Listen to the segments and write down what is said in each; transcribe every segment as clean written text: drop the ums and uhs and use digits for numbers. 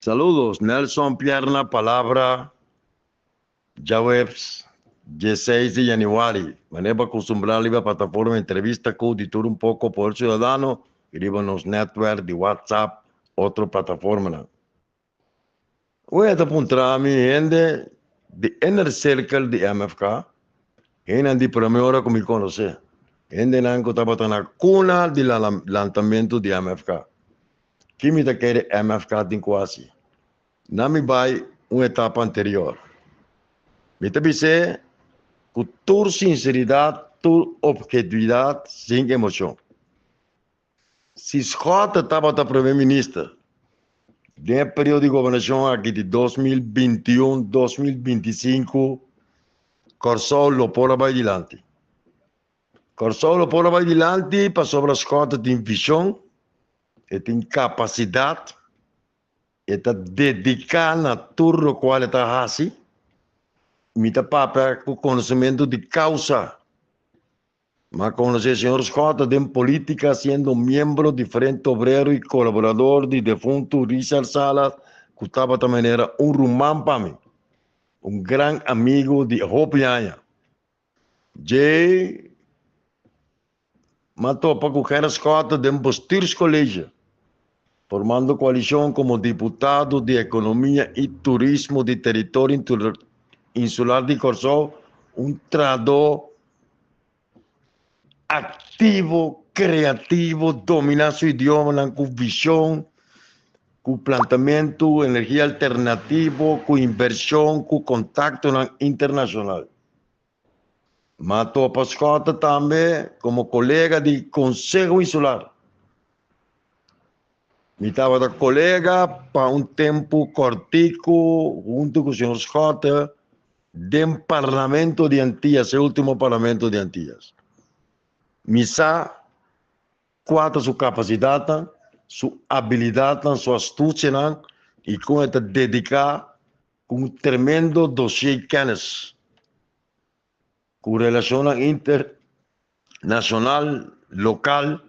Saludos, Nelson Pierna Palabra, djaweps 16 di januari. Manera pa kustumbrá riba plataforma Entrevista ku di tur un poko Poder Ciudadano i riba nos netwerk di WhatsApp otro plataformanan. Wea ta puntra mi hende di inner circle di MFK, hendenan di prome ora ku mi konosé, hendenan ku tabata na kuna di lantamentu di MFK. Ki mi ta kere MFK tin ku hasi? Na mi bai un etapa anterior. Mi ta bis'é ku tur sinseridat, tur obhetividat, sin emoshon. Si Schotte tabata Prome Minister den e periodo di gobernashon aki di 2021, 2025, Kòrsou lo por a bai dilanti. Kòrsou lo por a bai dilanti pasobra Schotte tin vishon, e tin kapasidat, e ta dediká na tur lokual e ta hasi. Mi ta papia ku konosementu di kousa. Mi a konosé señor Schotte den polítika siendo miembro di Frente Obrero i kolaborador di defuntu Richard Salas ku tabata manera un ruman pa mi, un gran amigu di hopi aña. Djei m'a topa ku Gerrit Schotte den Bestuurscollege, formando koalishon komo diputado di Ekonomia i Turismo di Teritorio Insular di Kòrsou, un trahadó aktivo, kreativo, dominá su idiomanan ku vishon, ku plantamentu, energia alternativo, ku invershon, ku kontaktonan internashonal. M'a topa Schotte tambe komo kolega di Konseho Insular. Mi tabata kolega pa un tempu kòrtiku huntu ku señor Schotte den Parlamento di Antillas, e último Parlamento di Antillas. Mi sa kua ta su kapasidatnan, su abilidatnan, su astusianan i kon e ta dediká ku un tremendo dossier kennis ku relashonnan internashonal, lokal,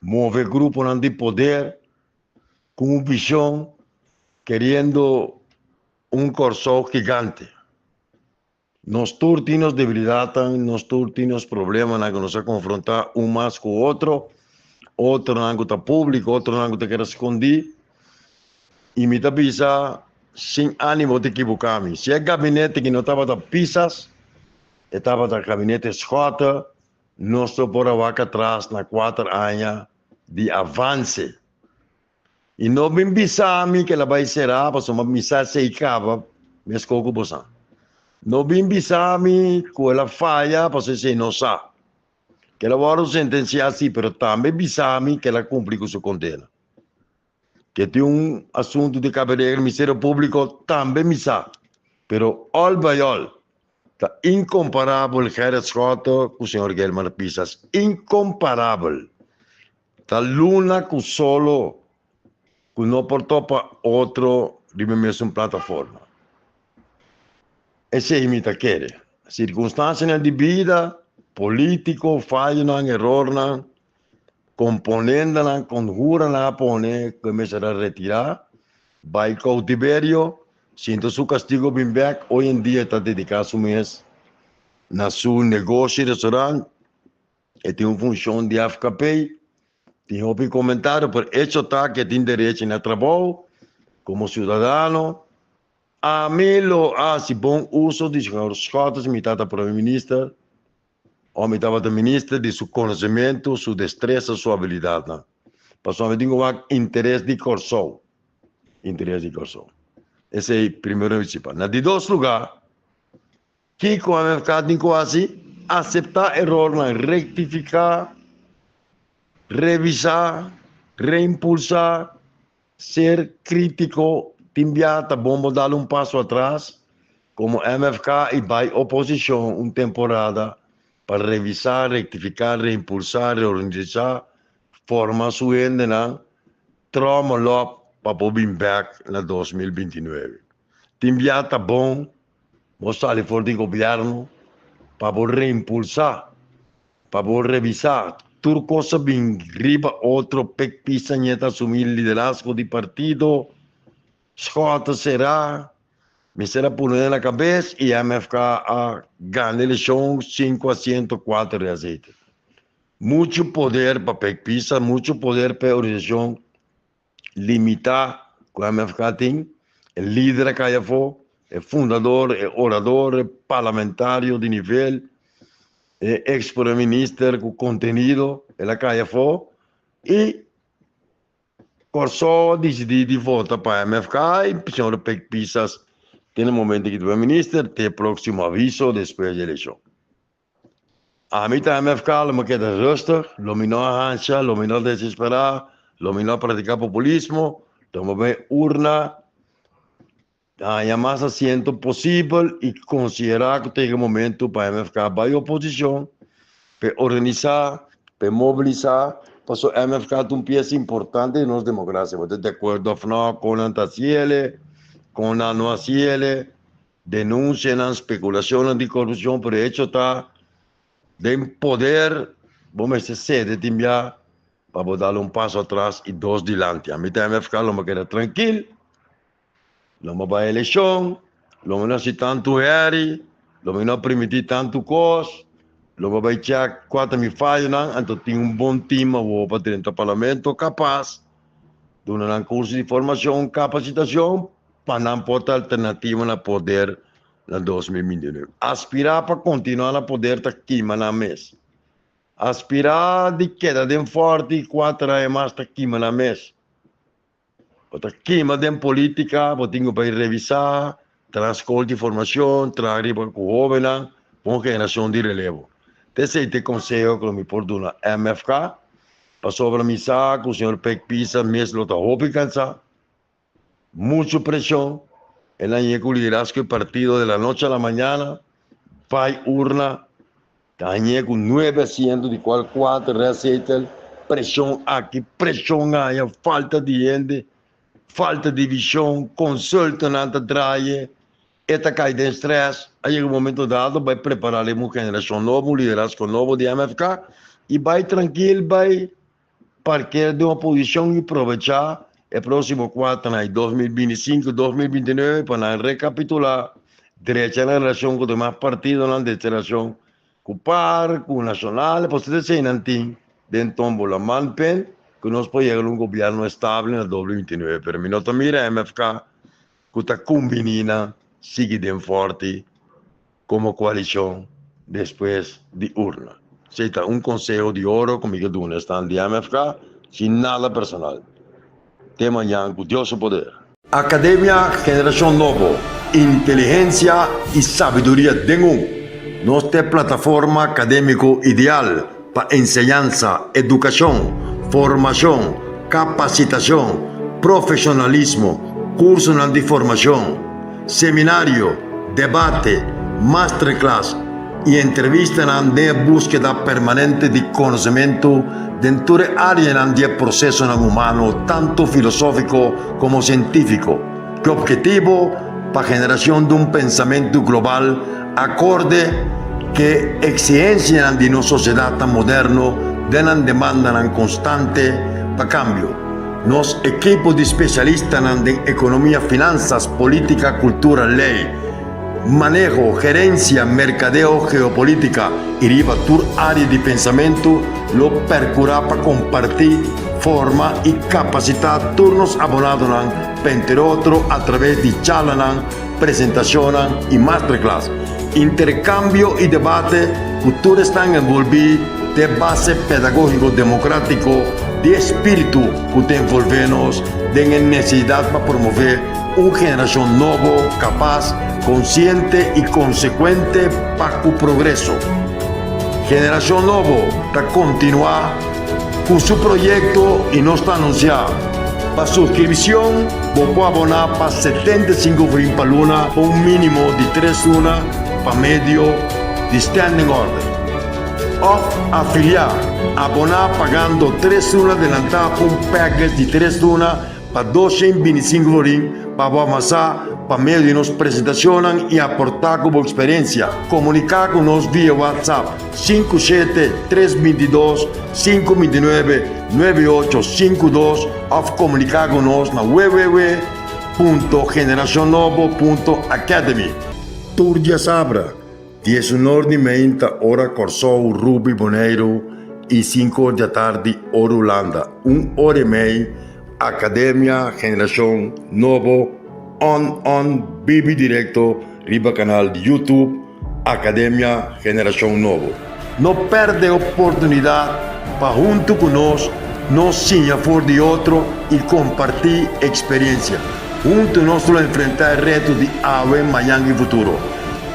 move gruponan di poder ku un vishon keriendo un Kòrsou gigante. Nos tur tin nos debilidatnan, nos tur tin nos problemanan ku nos a konfrontá un mas ku otro, otronan ku ta públiko, otronan ku ta keda skondí. I mi ta bisa sin ánimo di ekiboká mi, si e gabinete ki no tabata Pisas, e tabata gabinete Schotte, nos lo por a wak atras na kuater aña di avanse. I no bin bisa mi ku el a bai será, pasobra mi sa esei kaba meskos ku bo sa. No bin bisa mi ku el a faya, pasobra esei no sa. Ku el a wòrdu sentensiá sí, pero tambe bisa mi ku el a kumpli ku su kondena. Ku tin un asuntu di kaberegla Ministerio Públiko tambe mi sa. Pero òl bai òl, ta inkomparabel Gerrit Schotte ku señor Gilmar Pisas. Inkomparabel! Ta luna ku solo ku no por topa otro riba e mesun plataforma. Esei mi ta kere. Sirkunstansianan di bida, polítiko, fayonan, erornan, komponentenan, konhuranan a pone ku e mester a retirá, bai koutiverio, sinta su kastigo bin bèk, oy en dia e ta dediká su mes na su negoshi, restaurant. E tin un funshon di FKP, tin hopi komentario, pero echo ta ku e tin derechi na trabou komo siudadano. Ami lo hasi bon uso di señor Schotte si mi tata prome minister o mi tabata minister di su konosementu, su destresa, su abilidatnan. Pasobra mi tin ku wak interes di Kòrsou, interes di Kòrsou. Esei primero i prinsipal. Na di dos lugá, Kiko MFK tin ku hasi? Aseptá erornan, rektifiká, revisá, reimpulsá, ser krítiko. Tin bia ta bon bo dal un paso atras komo MFK i bai oposishon un temporada pa revisá, rektifiká, reimpulsá, reorganisá, forma su hendenan, tròmelòp pa por bin bèk na 2029. Tin bia ta bon Bo sali for di gobièrnu pa bo reimpulsá, pa bo revisá tur kos a bin riba otro pek pisa ñe ta asumí liderazgo di partido. Schot a será, mester a pone na kabes i MFK a gana elekshon sinku asiento kuater reazetel. Muchu poder pa Pek Pisa, muchu poder pa e organisashon limitá ku MFK tin. E lider a kai afó, e fundador, e orador, e parlamentario di nivel, e eks prome minister ku kontenido, el a kai afó i Kòrsou a disidí di vota pa MFK i señor Pek Pisas te na momento ki ta prome minister te próksimo aviso despues di elekshon. Ami ta MFK, lo mi keda rustig, lo mi no hansha, lo mi no desesperá, lo mi no practica populismo, lo mi bai urna, haña mas asiento posibel i konsiderá ku ta yega momento pa MFK bai oposishon, p'e organisá, p'e mobilisá, pasobra MFK ta un piesa importante di nos demokrasia. Bo ta di akuerdo òf no kon nan ta hasiele, kon nan no hasiele. Denuncianan, speculacionnan di corrupcion, pero hecho ta den poder bo mester cede tin bia pa bo dal un paso atras y dos dilanti. Ami ta MFK lo mi keda trankil, lo mi bai eleccion, lo mi no haci tanto herrie, lo mi no permiti tanto cos, lo mi bai check cua ta mi fayonan, anto tin un bon team awo pa drenta parlamento capaz duna nan curso di formacion, capacitacion. Pa nan por ta alternativa na poder na 2029. Aspirá pa kontinuá na poder ta kima nan mes. Aspirá di keda den fòrti kuater aña mas ta kima nan mes. Bo ta kima den polítika, bo tin ku bai revisá, traha skol di formashon, traha riba ku hóbennan pa un generashon di relevo. Ta esei ta e konseho ku lo mi por duna MFK, pasobra mi sa ku señor Pek Pisa mes lo ta hopi kansá. Mucho presion, el a ñe cu liderazgo e partido de la noche a la mañana, bay urna, ta ñe cu nuebe asiento di cual cuater reazetel, presion aki, presion aya, falta di hende, falta di vision, consultonan ta draye, e ta cay den stress, a yega un momento dado bay prepara un generacion nobo, un liderazgo nobo di MFK y bay trankil bay. Parker den oposicion y probecha e proximo cuaternan y 2025 y 2029 pa nan recapitula, drecha nan relacion cu demas partidonan, drecha relacion cu par, cu Nacional, pasobra esey nan tin den tombola man pen cu nos por yega na un gobierno estable na 2029, pero mi no ta mira MFK cu ta cumbini nan sigui den forti. Komo koalishon despues di urna. Esei ta un konseho di oro ku mi ke duna esnan di MFK sin nada personal. Te mañan ku Dios su poder. Akademia Generashon Nobo, Inteligensia i sabiduria den un. Nos ta e plataforma akadémiko ideal pa enseñansa, edukashon, formashon, kapasitashon, profeshonalismo, kursonan di formashon, seminario, debate, masterclass i entrevistanan den e búskeda permanente di konosementu den tur e áreanan di e prosesonan humano tantu filosófiko komo sientífiko, ku e ophetivo pa generashon di un pensamentu global akorde ku e eksigensianan di nos sosiedatnan moderno den nan demandanan konstante pa kambio. Nos ekipo di spesialistanan den ekonomia, finansas, politika, kultura, lei, maneho, gerensia, merkadeo, geopolitika i riba tur área di pensamentu lo perkurá pa kompartí, forma i kapasitá tur nos abonadonan pa entre otro atraves di charlanan, presentashonnan i masterclass, interkambio i debate ku tur esnan envolví den e base pedagógiko demokratiko di e spiritu ku ta envolvé nos den e nesesidat pa promové un generashon nobo kapas, konsiente i konsekuente pa ku progreso. Generashon Nobo ta kontinuá ku su proyekto i nos ta anunsiá pa suskripshon bo por aboná pa 75 florin pa luna pa un mínimo di tres luna pa medio di standing order. Òf afiliá, aboná pagando tres luna delantá pa un package di tres luna pa 225 florin pa bo avansá pa medio di nos presentashonnan i aportá ku bo eksperensia. Komuniká ku nos via WhatsApp 57 322 529 9852 òf komuniká ku nos na www. www.generashonnobo.academy. Tur diasabra, 11 or di mainta ora Kòrsou, Rubi, Boneiru i 5 or di atardi ora Hulanda, un ora i mei, Akademia Generashon Nobo on on bibi direkto riba kanal di YouTube Akademia Generashon Nobo. No pèrdè oportunidat pa huntu ku nos nos siña for di otro i kompartí eksperensia. Huntu nos lo enfrentá e reto di awe, mañan i futuro.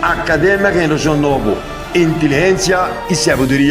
Akademia Generashon Nobo, inteligensia i sabiduria.